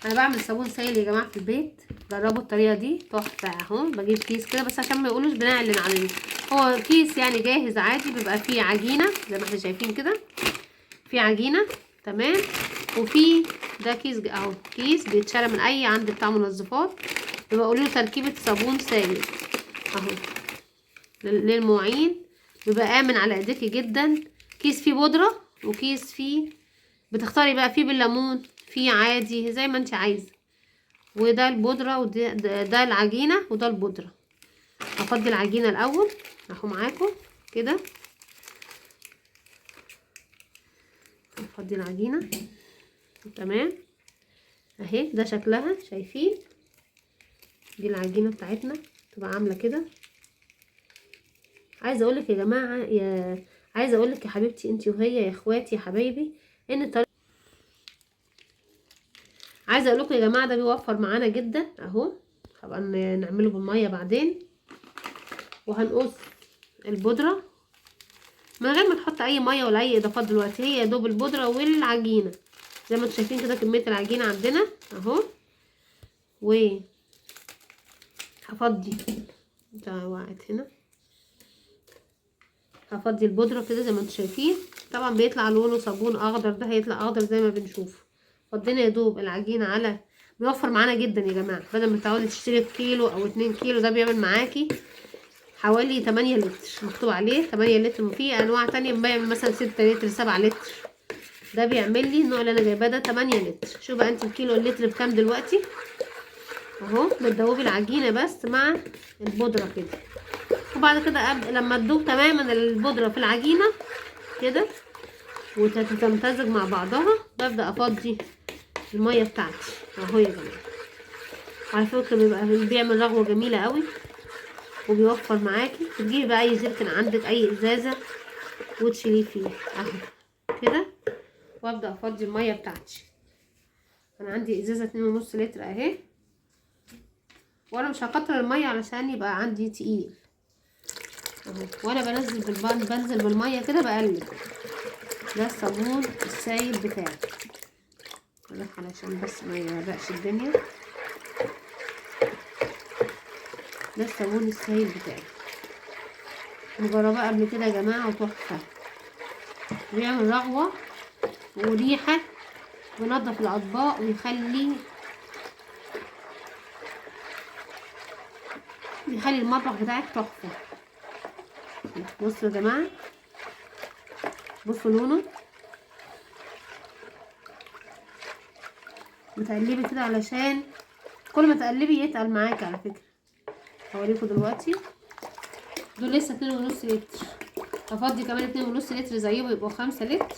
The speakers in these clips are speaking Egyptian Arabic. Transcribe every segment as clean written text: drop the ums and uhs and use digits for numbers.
انا بعمل صابون سائل يا جماعة في البيت، جربوا الطريقة دي تحفة. اهو بجيب كيس كده بس عشان ما يقولوش بنعلن عليه، هو كيس يعني جاهز عادي، بيبقى فيه عجينه زي ما احنا شايفين كده، في عجينه تمام، وفي ده كيس اهو، كيس بيتشرى من اي عند بتاع منظفات، بيبقى قولوا له تركيبه صابون سائل اهو للمواعين، بيبقى امن على ايديكي جدا. كيس فيه بودره وكيس فيه بتختاري بقى، فيه بالليمون، فيه عادي زي ما انت عايزه. وده البودره وده ده العجينة وده البودره. هفضي العجينة الاول اهو معاكم كده، هفضي العجينة تمام اهي، ده شكلها شايفين، دي العجينة بتاعتنا تبقى عامله كده. عايزه اقولك يا جماعة، يا عايزه اقولك يا حبيبتي انتي وهي، يا اخواتي يا حبايبي، ان الطريقة عايزه اقول لكم يا جماعة ده بيوفر معانا جدا اهو. هبقى نعمله بالمية بعدين. وهنقص البودره من غير ما نحط اي مية ولا اي اضافات دلوقتي، هي يا دوب البودره والعجينه زي ما انتم شايفين كده. كمية العجينة عندنا اهو. و هفضي ده وقعت هنا، هفضي البودره كده زي ما انتم شايفين. طبعا بيطلع لونه صابون اخضر، ده هيطلع اخضر زي ما بنشوف. فضينا يا دوب العجينة على، بيوفر معانا جدا يا جماعة، بدل ما تقعدي تشتري كيلو او 2 كيلو، ده بيعمل معاكي حوالي 8 لتر، مكتوب عليه 8 لتر. وفي انواع تانية بيعمل مثلا 6 لتر 7 لتر، ده بيعمل لي النوع اللي انا جايباه ده 8 لتر. شوف بقى انت الكيلو اللتر بكام دلوقتي اهو. بتدوبي العجينة بس مع البودره كده، وبعد كده لما تدوب تماما البودره في العجينة كده وتتمتزج مع بعضها، ببدا افضي المية بتاعتي اهو يا جماعة. على فكرة بيبقى بيعمل رغوه جميلة قوي وبيوفر معاكي. بتجيبي بقى اي جيركن عندك، اي ازازة، وتشيليه فيه اهو كده. وابدا افضي المية بتاعتي. انا عندي ازازة 2.5 لتر اهي، وانا مش هكتر المية علشان يبقى عندي تقيل اهو. وانا بنزل بالمية كده بقلب. ده الصابون السايل بتاعي علشان بس ما يغرقش الدنيا. ده الصابون السايل بتاعي، مجرباه قبل كده يا جماعة وتحفه، بيعمل رغوه وريحه، بينضف الاطباق ويخلي المطبخ بتاعك تحفة. بصوا يا جماعة، بصوا لونه، بتقلبي كده علشان كل ما تقلبي يتقل معاكي. على فكرة هوريكم دلوقتي، دول لسه 2.5 لتر، هفضي كمان 2.5 لتر زيهم يبقوا 5 لتر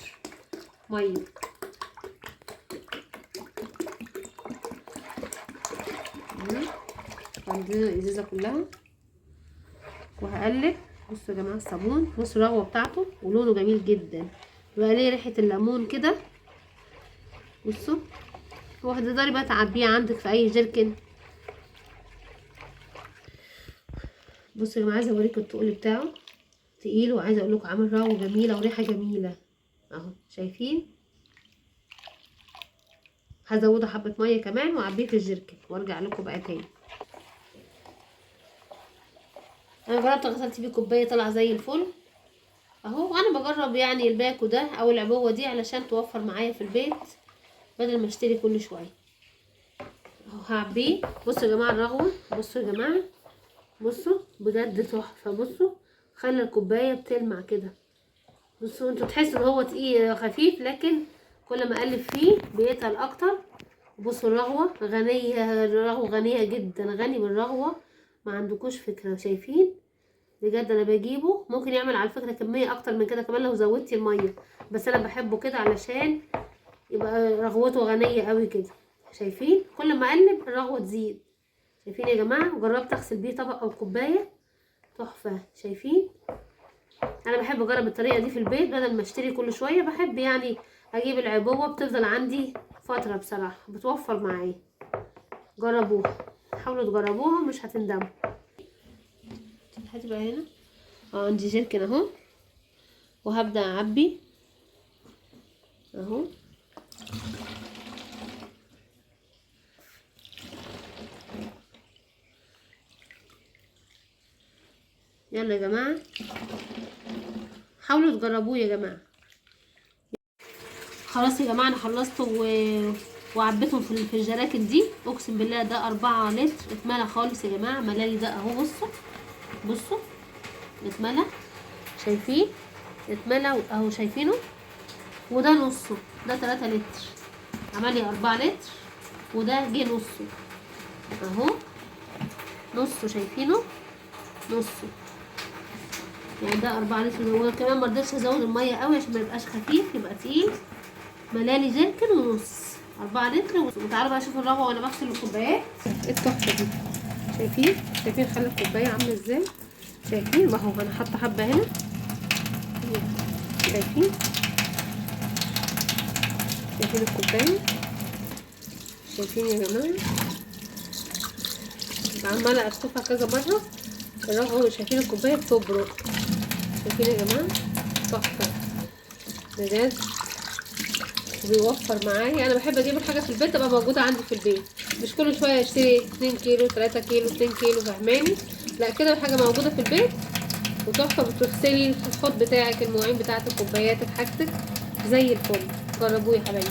مية. عندنا الازازه كلها وهقلب. بصوا يا جماعة الصابون، بصوا الرغوه بتاعته ولونه جميل جدا، بقى ليه ريحه الليمون كده. بصوا، وهتقدري بقى تعبيه عندك في اي جيركن. بصوا يا جماعة، عايزه اوريكم التقل بتاعه، تقيل، وعايزه اقول لكم عامل رغوه جميلة وريحه جميلة اهو، شايفين. هزوده حبه مية كمان واعبيه في الجيركن وارجع لكم بقى تاني. انا جربت غسلت بيه كوباية طلع زي الفل اهو. وانا بجرب يعني الباكو ده او العبوه دي علشان توفر معايا في البيت بدل ما اشتري كل شوية. اهو هعبيه. بصوا يا جماعة الرغوه، بصوا يا جماعة، بصوا بجد تحفة. بصوا خلى الكوباية بتلمع كده. بصوا انتوا تحسوا ان هو تقيل خفيف، لكن كل ما اقلب فيه بيتقل اكتر. بصوا الرغوه غنية، الرغوه غنية جدا، غني بالرغوه ما عندكوش فكرة. شايفين بجد انا بجيبه، ممكن يعمل على فكرة كمية اكتر من كده كمان لو زودتي المية، بس انا بحبه كده علشان يبقى رغوته غنية قوي كده. شايفين كل ما اقلب الرغوه تزيد. شايفين يا جماعة؟ وجربت اغسل بيه طبق او كوباية تحفة. شايفين؟ انا بحب اجرب الطريقة دي في البيت بدل ما اشتري كل شوية، بحب يعني اجيب العبوه بتفضل عندي فترة بصراحة، بتوفر معايا. جربوها، حاولوا تجربوها مش هتندموا. هتبقى هنا عندي جيركن اهو، وهبدا اعبي اهو. يلا يا جماعة حاولوا تجربوه يا جماعة. خلاص يا جماعة انا خلصت وعبيتهم في الجراكن دي. اقسم بالله ده 4 لتر اتملى خالص يا جماعة، ملالي ده اهو. بصوا بصوا اتملى، شايفين اتملى اهو، شايفينه. وده نصه، ده 3 لتر، عمل لي 4 لتر، وده جه نصه اهو، نصه شايفينه نصه، يعني ده 4 لتر. وكمان ما رضيتش ازود المية قوي عشان ما يبقاش خفيف، يبقى تقيل. ملالي جركن ونص، 4 لتر. وتعالوا بقى شوفوا الرغوه وانا بغسل الكوبايات. ايه التحفة دي؟ شايفين؟ شايفين خلي الكوباية عامله ازاي؟ شايفين اهو، انا حاطه حبه هنا، شايفين؟ شايفين الكوباية؟ شايفين يا جماعة؟ عماله اشطفها كذا مرة الرغوه. شايفين الكوباية بتبرق؟ شايفين يا جماعة؟ تحفة بجد، وبيوفر معايا. انا بحب اجيب الحاجة في البيت تبقى موجودة عندي في البيت، مش كل شوية اشتري 2 كيلو 3 كيلو 2 كيلو، فاهماني؟ لا كده الحاجة موجودة في البيت وتحفه. بتغسلي الحوض بتاعك، المواعين بتاعتك، كوباياتك، حاجتك زي الفل. جربوه يا حبايبي.